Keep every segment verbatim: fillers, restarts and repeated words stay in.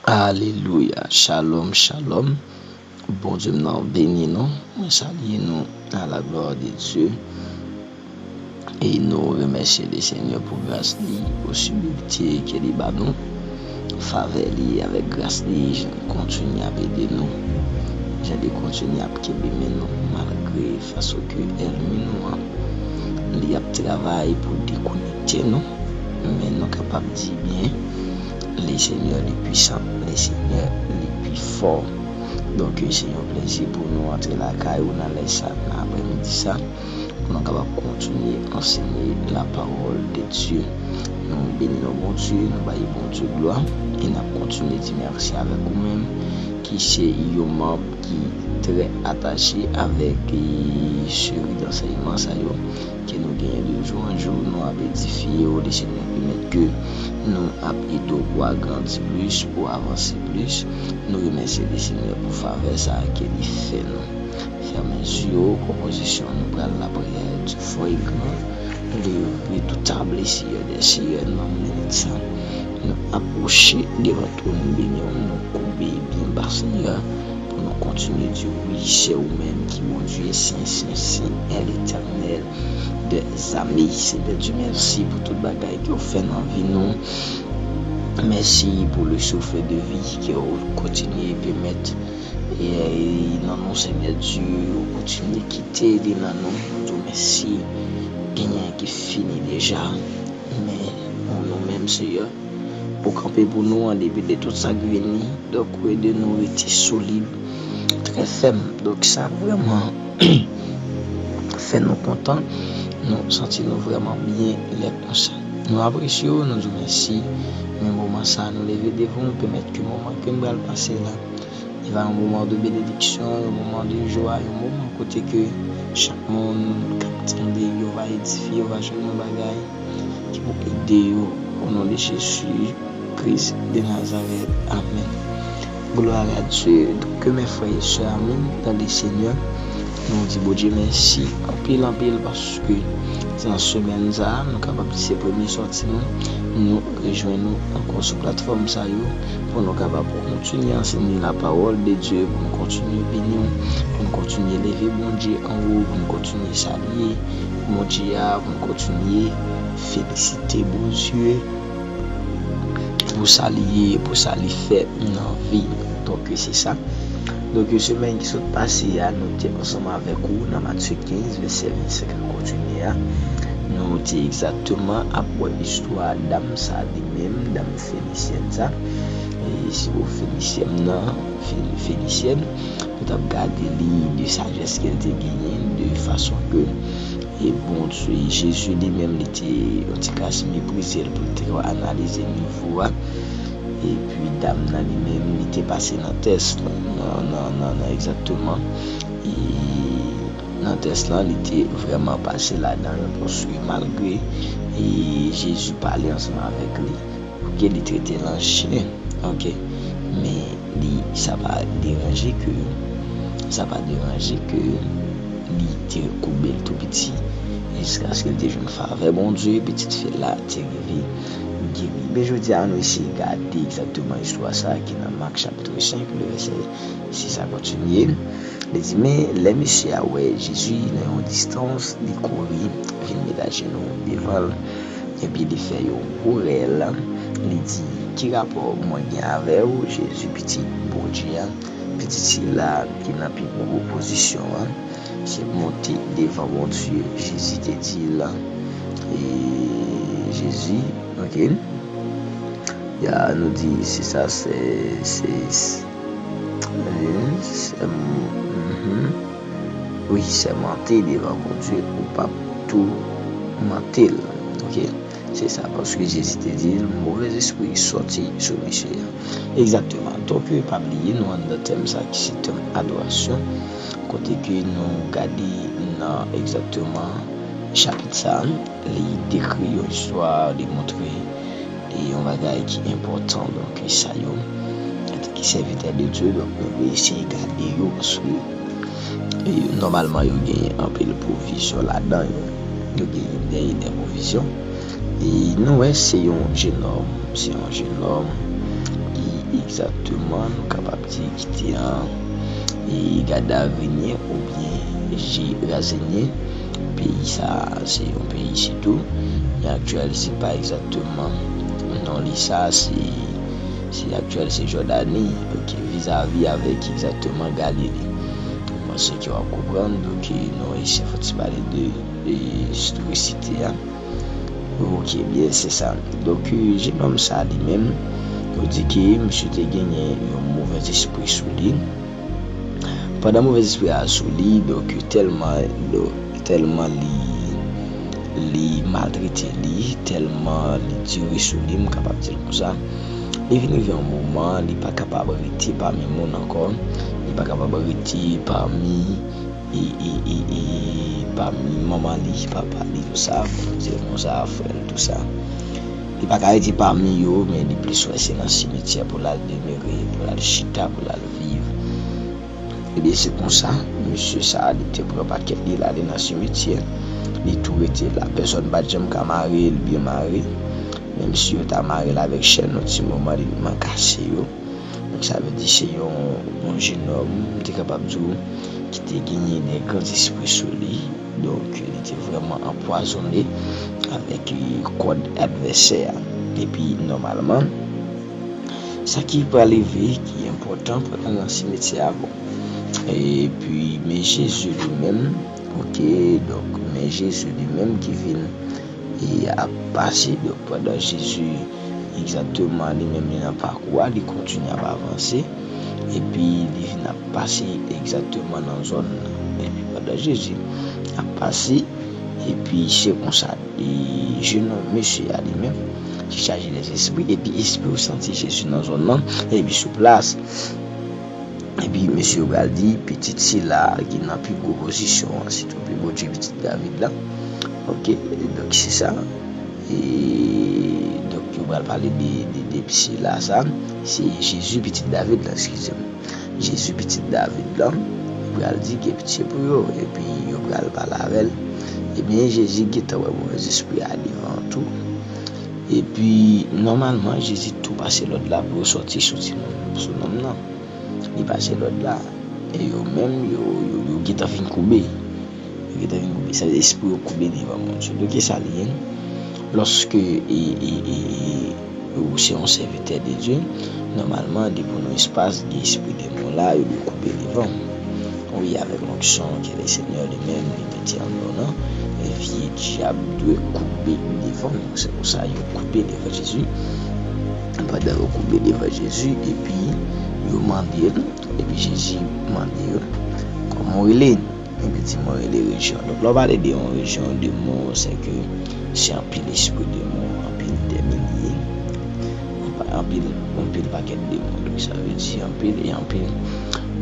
Alelouya. Shalom, shalom. Bondye m nan beni nou. Mwen salye nou à la gloire de Dieu. E nou remèsye le Senyè pou gras li, posibilite ke li ba nou, favè li avèk gras li, jan li kontinye ap ede nou, jan li kontinye ap kenbe men nou, malgre fason ke ènmi nou an, li ap travay pou dekonekte nou. Men nou kapab di byen, le Senyè li pwisan, le Senyè li pi fò. Donk, se yon plezi pou nou antre lakay ou nan lè sa, nan aprèmidi sa, pou nou kapab kontinye ansenye la parole de Dieu. Nou beni non Bondye, nou bay Bondye glwa, e n ap kontinye di mèsi avèk ou menm, ki se yon manm ki trè atache avèk, e, seri dansèyman sa yo ke nou genyen de jou an jou, nou ap edifye w, le Senyè pèmèt ke nou ap ede w pou agrandi plis, pou avanse plis. Nou remèsye le Senyè pou favè sa a ke li fè nou. Fèmen zye w, konpozisyon nou pral lapriyè du fort et grand. Leve tout table, Seyè dè seyè, nan minit sa. Nou apwoche devan twòn beni w, nou koube byen ba, Seyè, pou nou kontinye di wi, se ou menm ki Bondye sen, sen, sen, è Letènèl dèzame. Senyè Dye, mèsi pou tout bagay ke w fè nan vi nou. Mèsi pou le souffle de vie ke w kontinye pèmèt, e, e nan non Senyè Dye, w kontinye kite li nan nou. Nou di w mèsi. Genyen ki fini deja. Men, pou nou menm, Seyè, ou kanpe pou nou an depi de tout sa k vini. Donk, ou ede nou rete solid, trè fèm. Donk, sa vrèman fè nou kontan. Nou santi nou vrèman byen lè konsa. Nou apresye w, nou di w mèsi. Men moman sa a, nou leve devan w, pèmèt ke moman ke n pral pase la, li va yon moman de benediksyon, yon moman de jwa, yon moman kote ke chak moun k ap tande, yo va edifye, yo va jwenn yon bagay ki pou ede yo. O non de Jezi Kris de Nazarèt. Amèn. Gloire à Dieu. Donk, mes frères et sœurs, amèn, dans le Seigneur, nou di Bondye mèsi anpil, anpil, paske se nan semèn sa a, nou kapab di se premye sòti nou, nou rejwenn nou ankò sou platfòm sa yo, pou nou kapab kontinye ansenye la parole de Dieu, pou nou kontinye beni w, pou nou kontinye leve Bondye anwo, pou nou kontinye salye Bondye a, pou nou kontinye felisite Bondye pou sa li ye, pou sa li fè nan vi nou. Donk, se sa. Donk, semèn ki sot pase a, nou te ansanm avèk ou nan Matye kenz, vèsè vennsenk ak kontinye a. Nou te egzakteman ap wè istwa dam sa li menm, dam fenisyèn sa. E se yon fenisyèn nan, fe-, fenisyèn, nou t ap gade li de sajès ke l te genyen, de fason ke, e Bondye, Jezi li menm, li te yon ti kras meprize l pou l te ka analize nivo a. Epi dam nan li menm, li te pase nan tès la, nan, nan, nan, nan egzakteman. E nan tès lan, li te vrèman pase ladan l, paske malgre, e Jezi pale ansanm avèk li, oke, li trete l an chen, oke, men li, sa pa deranje ke, sa pa deranje ke li te koube l tou piti, jiskaske l te jwenn favè Bondye, pitit fi l la te rive geri. Men jodi a, ann eseye gade egzakteman istwa sa a ki nan Mak chapit senk, le vèsè sis a kontinye. Li di, men lè mesye a wè Jezi nan yon distans, li kouri vin met ajenou devan l, epi li fè yon gwo rèl. Li di, ki rapò mwen gen avè w, Jezi, pitit Bondye a? Pitit sila ki nan pi gwo pozisyon an, se monte devan Bondye. Jezi te di l, e Jezi, oke. Ya, nou di, se sa, se, se, se, e, se, mhm. Wi, sèmante devan Bondye, ou p ap toumante l. Oke? Se sa, paske Jezi te di l, movèzespri sòti sou mesye a. Egzakteman. Donk, pa bliye, nou anndan tèm sa ki se tèm adorasyon, kote ke nou gade nan egzakteman chapit sa, li dekri yon istwa, li montre, e, yon bagay ki enpòtan. Donk, sa yo, antanke sèvitè de Dye, donk, nou dwe eseye gade yo, paske, e, nòmalman, yo gen anpil pwovizyon ladan yo. Yo gen de, de pwovizyon. E nou wè, se yon jenòm, se yon jenòm ki egzakteman, nou kapab di ki te an e Gadarenyen oubyen Jerazenyen. Peyi sa a, se yon peyi sitou, men aktyèl se pa egzakteman non li sa, se, se aktyèl se Jòdani, ok, vizavi avèk egzakteman Galile. Mwen panse ke w ap konprann, donk, non, e se fòk ti pale de, de istorisite a. Ok, byen, se sa. Donk, jenòm sa li menm, yo di ke misye te genyen yon movèzespri sou li. Pandan movèzespri a sou li, donk, tèlman, tèlman li, li maltrete li, tèlman li dire sou li, m kapab di l konsa. Li vin rive yon moman, li pa kapab rete pami moun ankò, li pa kapab rete pami e, e, e, e, pami manman li, papa li, tou sa, pou nou di l konsa, frè l, tou sa. Li pa ka rete pami yo, men li plis wè se nan simetyè pou l al demere, pou l al chita, pou l al viv. Ebyen, se konsa, mesye sa a, li te pran pakèt li, l ale nan simetyè. Li tou rete la. Pèsòn pa t janm ka mare l byen mare. Menm si yo ta mare l avèk chèn, yon ti moman, li man kase yo. Donk, sa vle di se yon, yon jenòm, m te kapab di w, ki te genyen de gran espri sou li. Donk, li te vrèman anpwazonnen avèk, eh, kòd advèsè a. Epi, nòmalman, sa ki pral rive, ki enpòtan, pandan nan simetyè a, bon. Epi, men Jezi li menm, ok, donk, men Jezi li menm ki vin e ap pase. Donk, pandan Jezi, egzakteman, li menm, li nan pakou a, li kontinye ap avanse, epi li vin ap pase egzakteman nan zòn nan. Epi pandan Jezi ap pase, epi se konsa, e, jenòm mesye a li menm, ki chaje dèzespri, epi espri yo santi Jezi nan zòn nan, epi sou plas. Epi mesye yo pral di, pitit sila ki nan pi gwo pozisyon an, se tou pi Bondye, pitit David la. Ok, donk se sa. E, donk yo pral pale de, de, de sila sa, se Jezi, pitit David la, eskize m. Jezi, pitit David la, yo pral di gen pitye pou yo, epi yo pral pale avè l. Ebyen, Jezi gentan wè movèzespri a devan tou. Epi, nòmalman, Jezi tou pase lòd la pou yo sòti sou timoun, sou nonm nan. Li pase lòd la. E yo menm, yo, yo, yo gentan fin koube. Yo gentan fin koube. Sa vle di espri yo koube devan moun. Donk, e sa li ye. Lòske, e, e, e, e, ou se yon sèvitè de Dye, nòmalman, depi w nan espas, gen espri demon la, yo dwe koube devan w. Wi, avèk lonksyon ke le Senyè li menm li mete an nou nan, e vye dyab dwe koube devan nou. Se pou sa yo koube devan Jezi. Pandan yo koube devan Jezi, epi yo mande l, epi Jezi mande yo, kòman w rele? Epi di, mwen rele rejyon. Donk, lè w pale de yon rejyon, de mo, se ke se anpil espri demon, anpil dèmon li ye. Anpil, anpil pakèt demon. Donk, sa vle di anpil e anpil.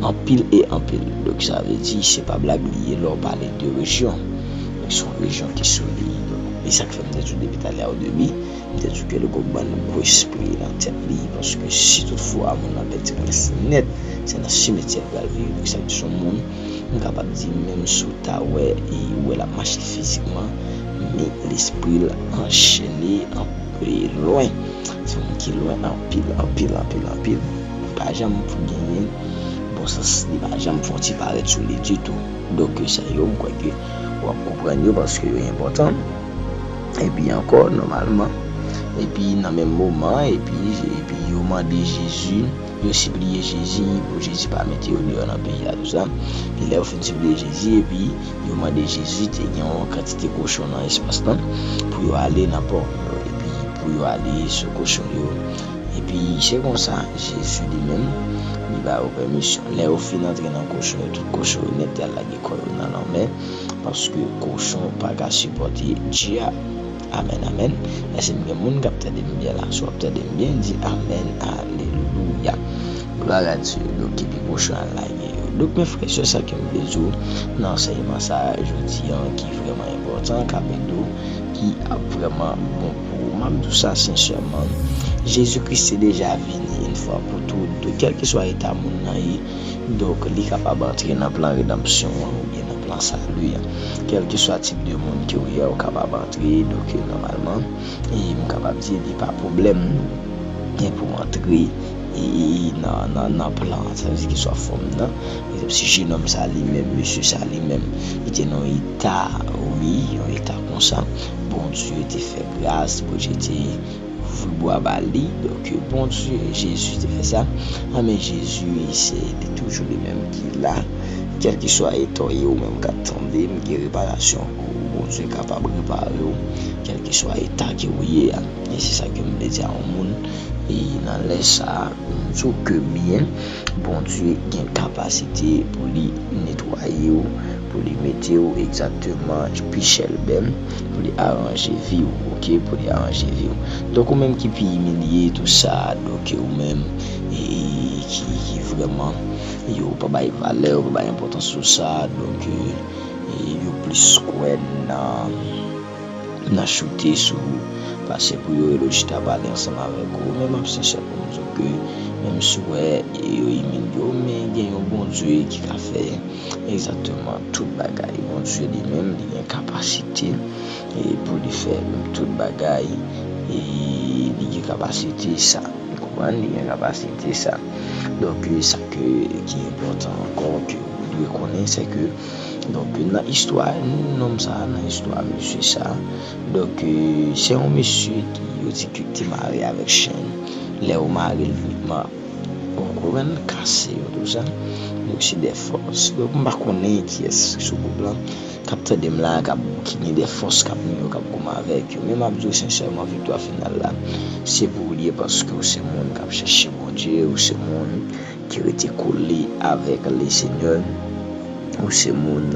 Anpil e anpil. Donk, sa vle di, se pa blag li ye lè w pale de rejyon. Donk, se yon rejyon ki solid. Donk, e sa k fè m te di w depi talè a, o debi, m te di w ke l gon bann gwo espri nan tèt li. Paske si toutfwa moun nan pèdi klas nèt, se nan simetyè l pral viv. Donk, sa vle di se yon moun, m kapab di, menm si w ta wè, e, ou wè l ap mache fizikman, men lespri l anchene, an, e, lwen. Se yon moun ki lwen anpil, anpil, anpil, anpil. Li pa janm pou genyen bon sans, li pa janm fè yon ti parèt sou li ditou. Donk, sa yo, m kwè ke w ap konprann yo paske yo enpòtan. Epi ankò, nòmalman, epi nan menm moman, epi, epi yo mande Jezi, yo sipliye Jezi pou Jezi pa mete yo deyò nan peyi a, tou sa. Epi lè yo fin sipliye Jezi, epi yo mande Jezi, te gen yon kantite kochon nan espas lan, pou yo ale nan pòm yo, epi pou yo ale sou kochon yo. Epi se konsa, Jezi li menm, li ba yo pèmisyon. Lè yo fin antre nan kochon yo, tout kochon yo nèt, y al lage kò yo nan lanmè, paske kochon pa ka sipòte dyab. Amèn, amèn. Èske m gen moun k ap tande m byen la? Si w ap tande m byen, di amèn, alelouya. Glwa a Dye. Donk, epi kochon an lage yo. Donk, men frè e sè, sa ke m vle di w nan ansèyman sa a jodi an, ki vrèman enpòtan, k ap ede w, ki ap vrèman bon pou ou. M ap di w sa sensèman, Jezi Kris te deja vini yon fwa pou tout. Donk, kèlkeswa eta moun nan ye, donk, li kapab antre nan plan redanmsyon an oubyen nan plan sali an. Kèlkeswa tip de moun ke w ye, ou kapab antre. Donk, nòmalman, e m kapab di, li pa pwoblèm gen pou w antre, e, e, nan, nan, nan plan an, sa vle di ki swa fanm nan. Pa egzanp, si jenòm sa li menm, mesye sa li menm, li te nan yon eta, wi, yon eta konsa, Bondye te fè gras, Bondye te ouvri bra ba li. Donk, Bondye, Jezi te fè sa. Anben, Jezi, se li toujou li menm ki la. Kèlkeswa eta w ye, ou menm k ap tande m, gen reparasyon pou ou. Bondye kapab repare w, kèlkeswa eta ke w ye a. E se sa ke m vle di a yon moun. E nan lè sa a, m di w ke byen, Bondye gen kapasite pou li netwaye w, pou li mete w egzakteman pi chèlbè, pou li aranje vi w, oke, pou li aranje vi w. Donk, ou menm ki pi imilye, tou sa, donk, ou menm, e, e, ki, ki vrèman, yo pa bay valè, yo pa bay enpòtans sou sa, donk, e, e, yo plis kwè nan, nan choute sou ou, pase pou yo rele w chita pale ansanm avèk ou. Men m ap sensè pou m di w ke, menm si w wè, e, yo imilye w, men gen yon Bondye ki ka fè egzakteman tout bagay. Bondye li menm, li gen kapasite, e, pou li fè tout bagay, e, li gen kapasite sa. Ou konprann? Li gen kapasite sa. Donk, e, sa ke, ki enpòtan ankò ke ou dwe konnen, se ke, donk, nan istwa nonm sa, nan istwa mesye sa, donk, e, se yon mesye ki, yo di ke te mare avèk chenn. Lè yo mare l, li, ma-, ou konprann, kase yo, tou sa. Donk, se de fòs. Donk, m pa konnen kiyès sou gwoup lan k ap tande m la, k ap, ki gen de fòs k ap nou yo, k ap goumen avèk yo. Men m ap di w sensèman, viktwa final la, se pou ou li ye, paske ou se moun k ap chèche Bondye, ou se moun ki rete kole avèk Lesenyè, ou se moun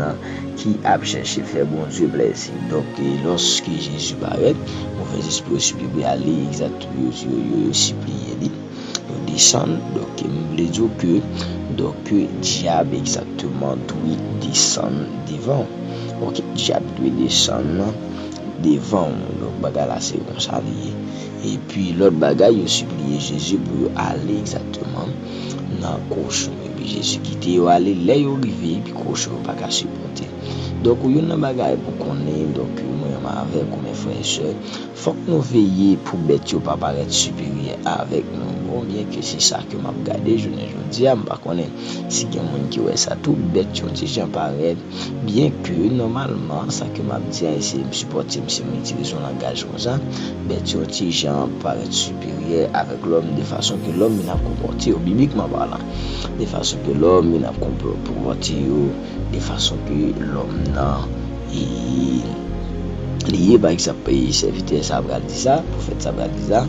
ki ap chèche fè Bondye plèzi. Donk, e, lòske Jezi parèt, movèzespri yo sipliye ale, egzakteman, yo, yo, yo, yo sipliye li. Yo desann. Donk, m vle di w ke, donk, dyab egzakteman dwe desann devan w. Oke, dyab dwe desann devan w. Donk, bagay la, se konsa li ye. Epi, lòt bagay, yo sipliye Jezi pou yo ale egzakteman nan kochon. Epi, Jezi kite yo ale. Lè yo rive, epi kochon yo pa ka sipòte. Donk, youn nan bagay pou konnen, donk, mwen menm avèk ou, men frè e sè, fòk nou veye pou bèt yo pa parèt siperyè avèk nou. Bon, byenke se sa ke m ap gade jounen jodi a, m pa konnen si gen moun ki wè sa tou, bèt yon ti jan parèt, byenke nòmalman, sa ke m ap di a, e se m sipòte m, se m itilize yon langaj konsa, bèt yon ti jan parèt siperyè avèk lòm, de fason ke lòm vin ap konpòte yo, biblikman palan, de fason ke lòm vin ap konpò-, konpòte yo, de fason ke lòm nan, e, li ye, pa egzanp, e, sèvitè sa pral di sa, pwofèt sa pral di sa,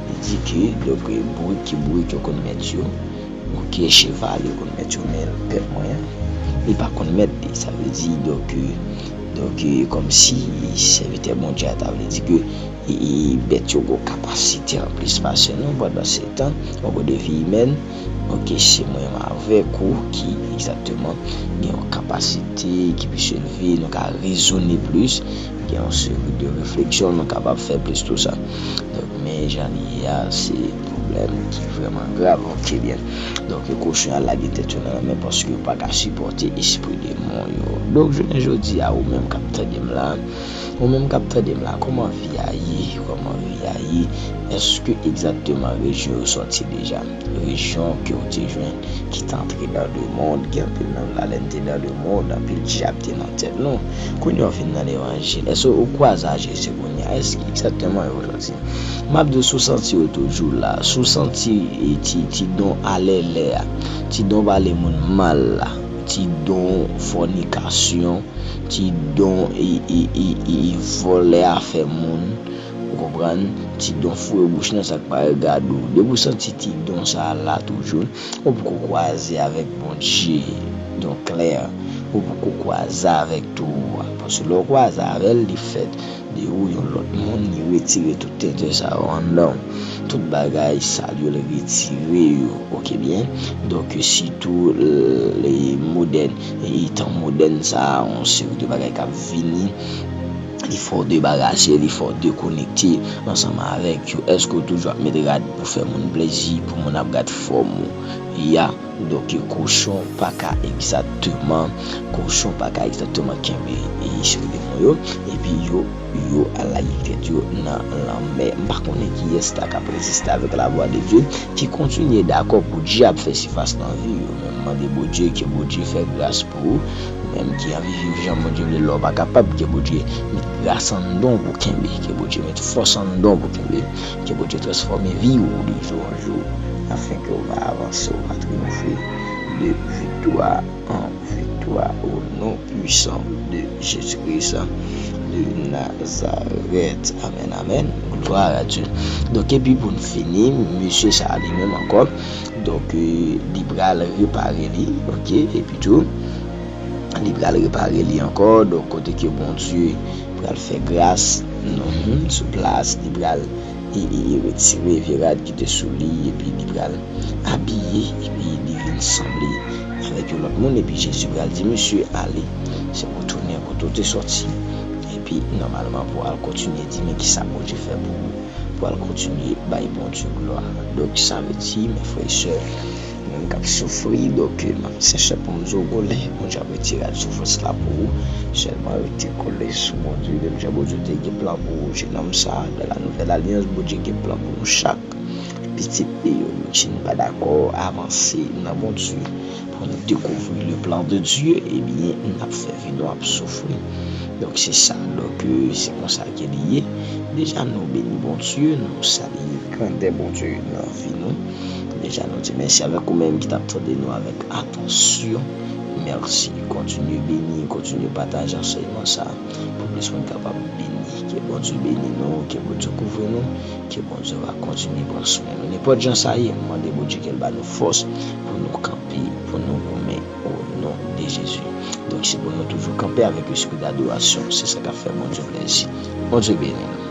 li di ke, donk, e, bourik ki bourik yo konn mèt yo, oke, cheval yo konn mèt yo, men pèp mwen an, li pa konn mèt li. Sa vle di, donk, e, donk, e, kòmsi sèvitè Bondye a ta vle di ke e, e, bèt yo gen yon kapasite anplis pase nou pandan se tan, yon kote vi imèn, oke, se mwen menm avèk ou ki egzakteman gen yon kapasite ki plis elve, nou ka rezone plis, gen yon seri de refleksyon nou kapab fè plis tou sa. Donk, men jan li ye a, se pwoblèm ki vrèman grav, oke, byen. Donk, kochon an lage tèt yo nan lanmè paske yo pa ka sipòte espri demon yo. Donk, jounen jodi a, ou menm k ap tande m la, Ou menm k ap tande m la, kòman vi a ye? Kòman vi a ye? Èske egzakteman rejyon yo sòti deja? Rejyon ke w te jwenn ki te antre dans le monde, gen anpil nan nou la, lè n te dans le monde, anpil dyab te nan tèt nou. Kounye a w vin nan levanjil. Èske ou kwaze a Jezi kounye a? Èske egzakteman yo sòti? M ap di w, si w santi yo toujou la, si w santi, e, ti, ti don alèlè a, ti don pale moun mal la, ti don fònikasyon, ti don e, e, e, e, e vòlè afè moun, ou konprann? Ti don foure bouch nan sa k pa regade w. Depi w santi ti don sa a la toujou, ou poko kwaze avèk Bondye, don klè, ou poko kwaze avèk towo a. Paske lè w kwaze avè l, li fè de ou yon lòt moun, li retire tout tenten sa yo anndan w. Tout bagay sal yo, li retire yo, oke byen? Donk, sitou, e, modèn, e, tan modèn sa a, yon seri de bagay k ap vini, li fè w debarase, li fè w dekonekte ansanm avèk yo. Èske w toujou ap met rad pou fè moun plezi, pou moun ap gad fòm ou? ya. Donk, kochon pa ka egzakteman, kochon pa ka egzakteman kenbe e cheve demon yo, epi yo, yo al lage tèt yo nan lanmè. M pa konnen kiyès ta ka reziste avèk lavwa de Dye, ki kontinye dakò pou dyab fè sifas nan vi yo. Men m mande Bondye ke Bondye fè gras pou ou, ou menm ki anvi viv jan Bondye vle, lè w pa kapab, ke Bondye met gras anndan w pou kenbe, ke Bondye met fòs anndan w pou kenbe, ke Bondye transfòme vi w de jou an jou, afenke w va avanse, w va triyonfe de viktwa an viktwa, o non pwisan de Jezi Kris de Nazarèt. Amèn, amèn. Glwa a Dye. Donk, epi pou n fini, mesye sa a li menm ankò, donk, euh, li pral repare li, oke, epi tou, li pral repare li ankò, donk, kote ke Bondye pral fè gras, non, sou plas, li pral e, e, e retire vye rad ki te sou li, epi li pral abiye, epi li vin sanble avèk yon lòt moun, epi Jezi pral di, "Mesye, ale, se pou tounen kote w te sòti." Epi, nòmalman, pou al kontinye di, "Men kisa Bondye fè pou ou?" Pou al kontinye bay Bondye glwa. Donk, sa vle di, men frè e sè, menm k ap soufri, donk, m ap sensè pou m di w, gon lè Bondye ap retire rad soufrans la pou ou. Sèlman rete kole sou Bondye, menm jan Bondye te gen plan pou jenòm sa a, nan la nouvèl alyans, Bondye gen plan pou nou chak. Pitit li yo, menm si nou pa dakò, avanse nan Bondye. Pou nou dekouvri le plan de Dieu, ebyen, n ap fè vi nou ap soufri. Donk, se sa. Donk, euh, se konsa ke li ye. Deja, nou beni Bondye, nou salye grandè Bondye nan vi nou. Deja, nou di mèsi avèk ou menm ki t ap tande nou avèk atansyon. Mèsi. Kontinye beni, kontinye pataje ansèyman sa a pou plis moun kapab beni. Ke Bondye beni nou, ke Bondye kouvri nou, ke Bondye va kontinye pran swen nou. Nenpòt jan sa ye, m mande Bondye ke l ba nou fòs pou nou kanpe, pou nou goumen, o non de Jezi. Donk, se pou nou toujou kanpe avèk espri dadorasyon. Se sa k ap fè Bondye plezi. Bondye beni nou.